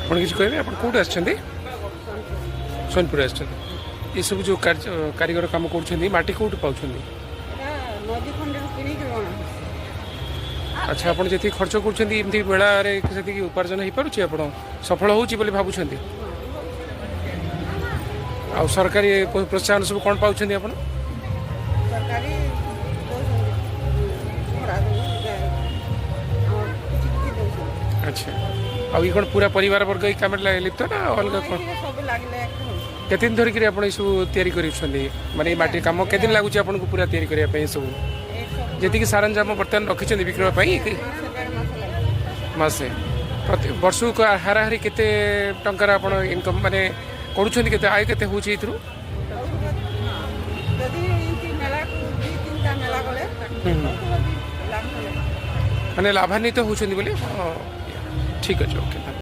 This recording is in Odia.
ଆପଣ କିଛି କହିବେ? ଆପଣ କେଉଁଠୁ ଆସିଛନ୍ତି? ସୋନପୁର ଆସିଛନ୍ତି। ଏସବୁ ଯେଉଁ କାର୍ଯ୍ୟ କାରିଗର କାମ କରୁଛନ୍ତି, ମାଟି କେଉଁଠୁ ପାଉଛନ୍ତି? ଏଇଟା ନଦୀ ଖଣ୍ଡରୁ କିଣିକି ଅଣା। ଆଚ୍ଛା, ଆପଣ ଯେତିକି ଖର୍ଚ୍ଚ କରୁଛନ୍ତି ଏମିତି ମେଳାରେ, ସେତିକି ଉପାର୍ଜନ ହେଇପାରୁଛି? ଆପଣ ସଫଳ ହେଉଛି ବୋଲି ଭାବୁଛନ୍ତି? ଆଉ ସରକାରୀ ପ୍ରୋତ୍ସାହନ ସବୁ କ'ଣ ପାଉଛନ୍ତି ଆପଣ? ସରକାରୀ ଦଉଛନ୍ତି, ଭଡ଼ା ଦଉଛନ୍ତି, ଆମର କିଛି କିଛି ଦଉଛନ୍ତି। ଆଚ୍ଛା, ଆଉ ଇଏ କ'ଣ ପୁରା ପରିବାର ବର୍ଗ ଏଇ କାମରେ ଲିପ୍ତ ନା ଅଲଗା କ'ଣ? ଏଇଥିରେ ସବୁ ଲାଗିଲେ ହେଉଛି। କେତେ ଦିନ ଧରିକିରି ଆପଣ ଏସବୁ ତିଆରି କରୁଛନ୍ତି? ମାନେ ଏଇ ମାଟି କାମ କେତେ ଦିନ ଲାଗୁଛି ଆପଣଙ୍କୁ ପୁରା ତିଆରି କରିବା ପାଇଁ ଏସବୁ? ଏସବୁ ଯେତିକି ସରଞ୍ଜାମ ବର୍ତ୍ତମାନ ରଖିଛନ୍ତି ବିକ୍ରୟ ପାଇଁ? ମାସେ 1.5 ମାସ ଲାଗେ। ମାସେ। ପ୍ରତି ବର୍ଷକୁ ହାରାହାରି କେତେ ଟଙ୍କାର ଆପଣ ଇନକମ୍ ମାନେ କରୁଛନ୍ତି? କେତେ ଆୟ କେତେ ହେଉଛି ଏଇଥିରୁ? ଯଦି ଏମିତି ମେଳାକୁ ଦୁଇ ତିନିଟା ମେଳା ଗଲେ, 2 ଲାଖ। ମାନେ ଲାଭାନ୍ୱିତ ହେଉଛନ୍ତି ବୋଲି ଆପଣ? ଠିକ୍ ଅଛି, ଓକେ।